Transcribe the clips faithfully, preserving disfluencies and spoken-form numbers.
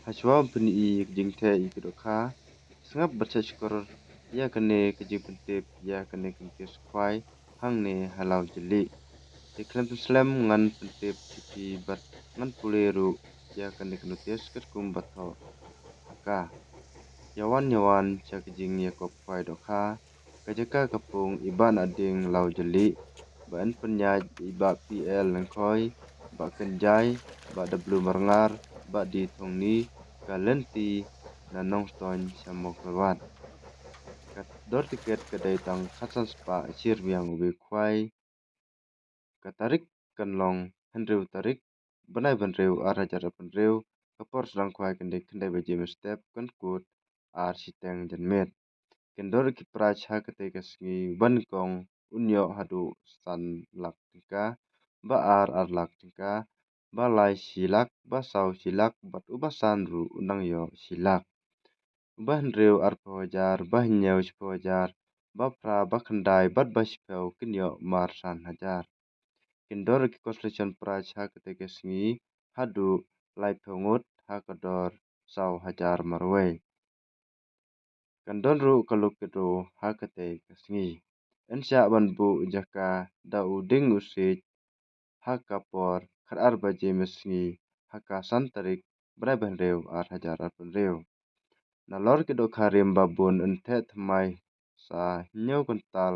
Hashwa ban pyni ïa ka jingteh ïa ki dohkha, sngap bad shah shkor ïa kane ka jingpyntip ïa kane ka mutias khwai hangne ha Lawjylli. Te khlem pynslem ngan pyntip ïa phi bad ngan pule ruh ïa kane ka notis katkum ba thoh ha ka. Ïa wan ïa wan sha ka jingïakop khwai dohkha, ka jaka ka pung i Bah Nading Lawjylli, ba yn pynïaid i Bah P L Lyngkhoi, Bah Kynjai, Bah W Marngar, Bah D Thongni, ka lynti na Nongstoiñ sha Mawkyrwat. Ka dor tiket ka dei tang khatsan spah shirbiang uwei u khwai. Ka tarik kan long hynriew tarik bnai ba hynriew ar hajar arphew hynriew, ka por sdang khwai kan dei khyndai baje mynstep, kan kut ar shiteng janmiet. Kin dor ki prize ha katei ka sngi, ba nyngkong un ïoh haduh san lak tyngka, ba ar ar lak tyngka, ba lai shi lak, ba saw shi lak, bad uba san ruh un dang ïoh shi lak. Ba hynriew arphew hajar, ba hynñiew shiphew hajar, ba phra, ba khyndai, bad ba shiphew kin ïoh mar san hajar. Kin dor ki consolation prize ha katei ka sngi haduh laiphew ngut ha ka dor saw hajar marwei. Kan don ruh ka lucky draw ha katei ka sngi. Yn shah ban buh jaka da u dieng u siej ha ka por khatar baje mynsngi ha ka san tarik bnai ba hynriew ar hajar arphew hynriew. Nalor ki dohkha rim ba bun yn theh thymmai sa hynñiew kuntal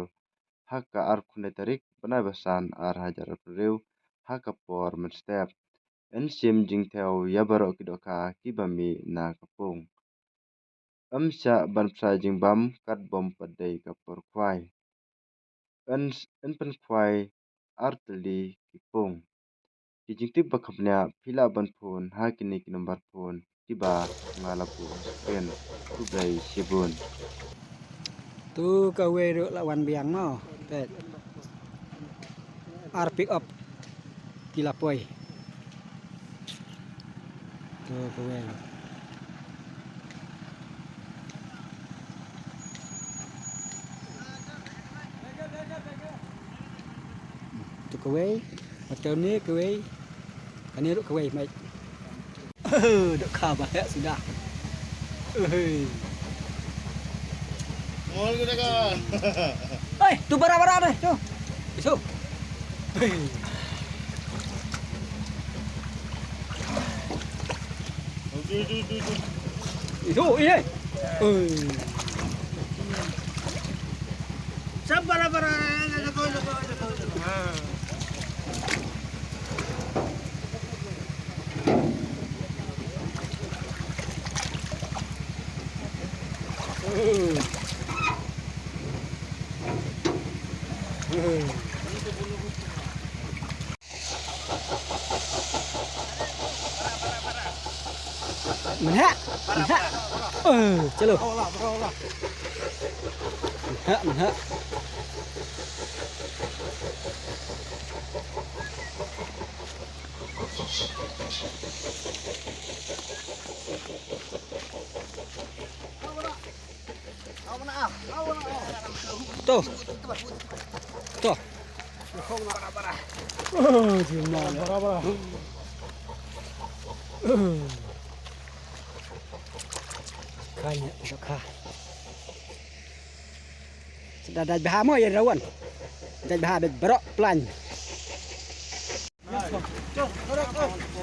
ha ka arphew khyndai tarik bnai ba san ar hajar arphew hynriew ha ka por mynstep. Yn shim jingthew ïa baroh ki dohkha kiba mih na ka pung. Ym shah ban pynshai jingbam kat bym pat dei ka por khwai. Yn, yn pynkhwai ar tylli ki pung. Ki jingtip ba kham bniah phi lah ban phone ha kine ki number phone kiba nga la buh ha screen. Khublei shibun. Tu kawei ruh la wan biang mo. Peit. Ar pick up. Ki la poi. Tu kawei. Tu kawei. Bad kane kawei. Kane ruh kawei, mate. Dohkha ba heh suda. Hei. Mol kita ka. Hei, tu bara-bara deh, tu. Isu. Hei. Itu, ini. Hei. Sab bara-bara. Mynha, mynha. Oh, chalo. Mynha, mynha. To. To. Oh, jima. Bara, bara. Kane, dohkha. Suda dait bha mo ïa rawan. Dait bha, dait baroh plan.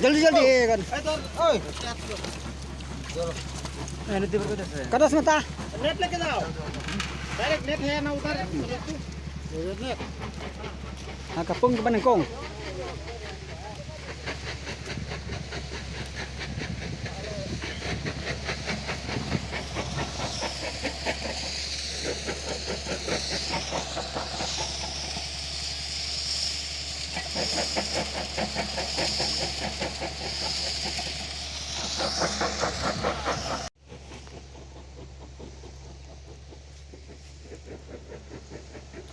Jaldi, jaldi, eh, kan. Ka dos mata. Net lagi tau. Direct net hai na udhar. Ha ka pung ka ban nyngkong.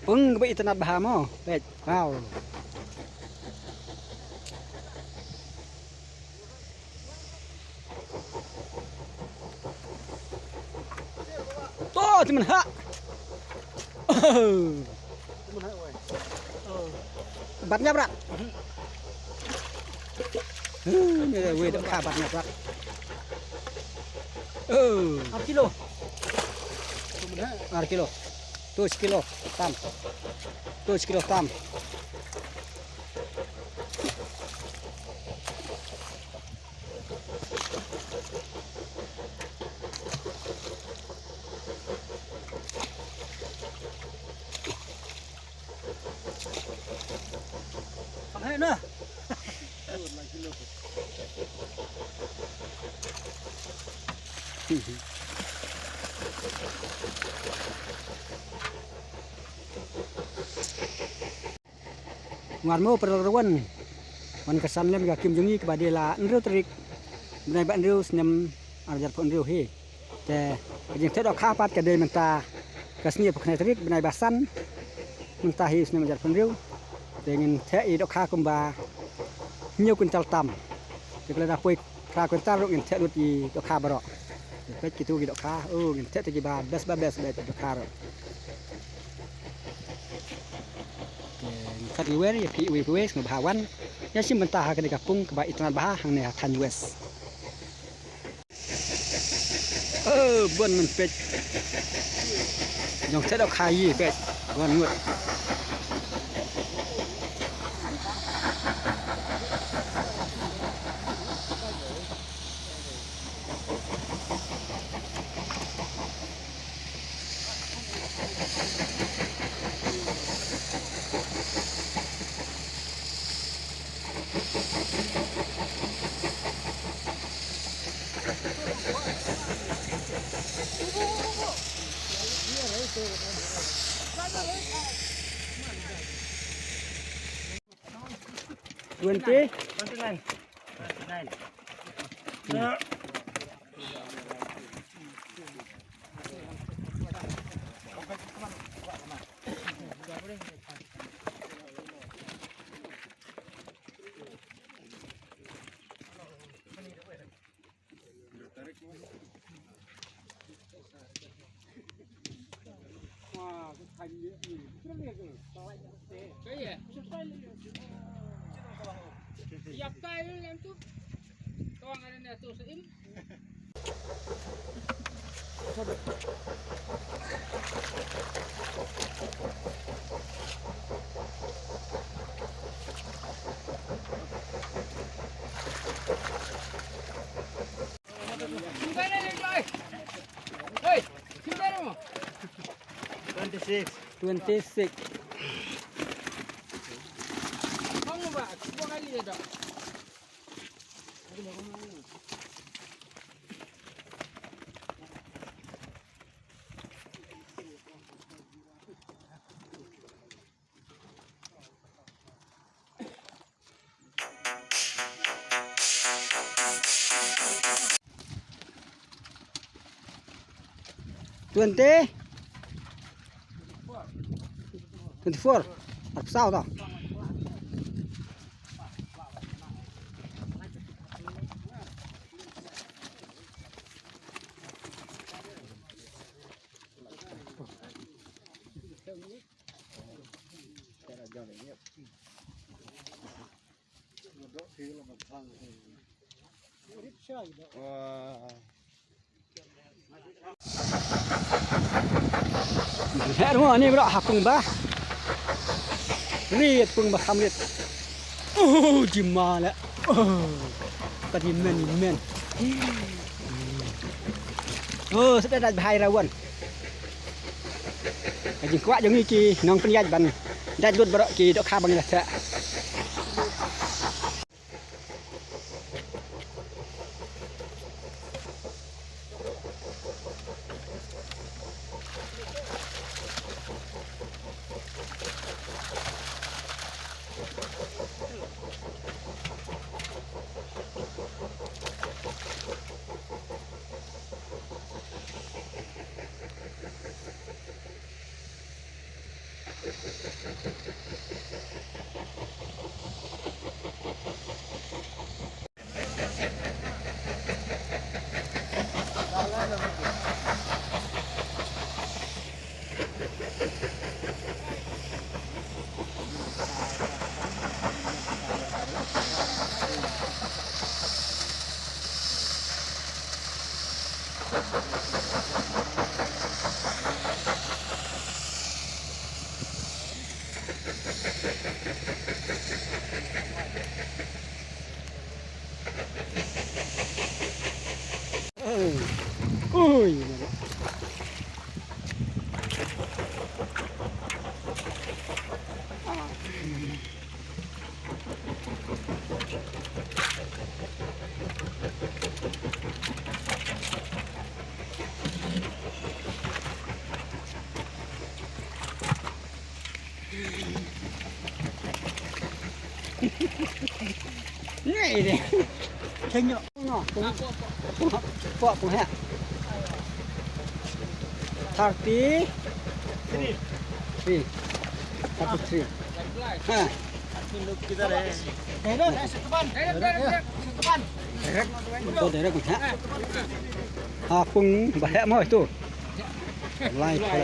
Pung ba itynnad bha mo. Peit. Wow. To, ti mynha. Bat nyap rak. Ni wei dohkha bat nyap rak. Ar kilo. Ar kilo. Tu shi kilo tam. Tu shi kilo tam. Ngar mo paralok ruan. Wan ka san lem ka kim jong ngi kaba dei la hynriew tarik bnai ba hynriew snem ar hajar phew hynriew hi. Te ka jingtheh dohkha pat ka dei mynta ka sngi phew khyndai tarik bnai ba san mynta hi snem ar hajar phew hynriew. Te ngin theh i dohkha kumba hynñiew kwintal tam. Te ka la da poi phra kwintal ruh ngin theh lut i dohkha baroh. Te peit kitu ki dohkha, oh ngin theh te kiba best ba best ba dohkha ruh. Te ngin theh ki wer ïa phi iwei pa iwei sngewbha wan ïa shim bynta ha kane ka pung kaba itynnad bha hangne ha Thaiñ West. Oh, bun men peit. Jong theh dohkha ïa peit. Bun ngut. Twenty. Twenty-nine. Twenty-nine. Twenty-six. Twenty-six. Twenty. Twenty-four. Arphew saw to. Heh, ruh ani bro, ha pung ba. Rit pung ba kham rit. Oh, jima la. Oh. Ka di men, men. Oh, sdang dait bha ïa rawan. Ka jingkwah jong ngi ki nongpynïaid ban dait lut baroh ki dohkha ba ngi la theh. Ui. Ngai de. Keng yo. No, pung. Pung, pung, pung, ha. Thirty. Three. Three. Thirty three. Ha. Direct, direct, direct, direct, direct. Direct. Direct. Direct, ha. Ha, pung, ba heh mo itu. Lai, lai.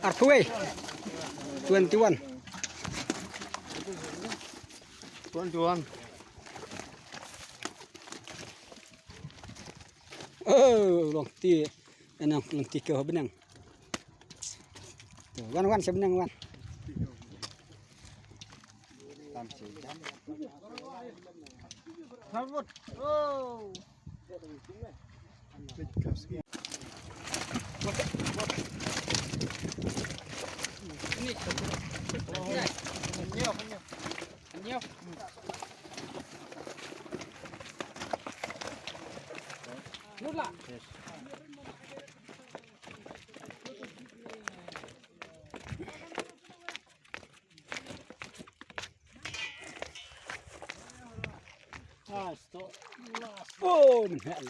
Arphew wei. Twenty one. Twenty one. Oh, long ti. Enang long ti ko benang. Tu, wan, wan, sebenang, wan. Tam sejam. Sambut. Oh. Ah, stop. Oh, bye bye.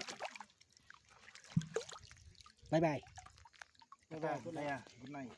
Bye bye. Bye bye. Good night.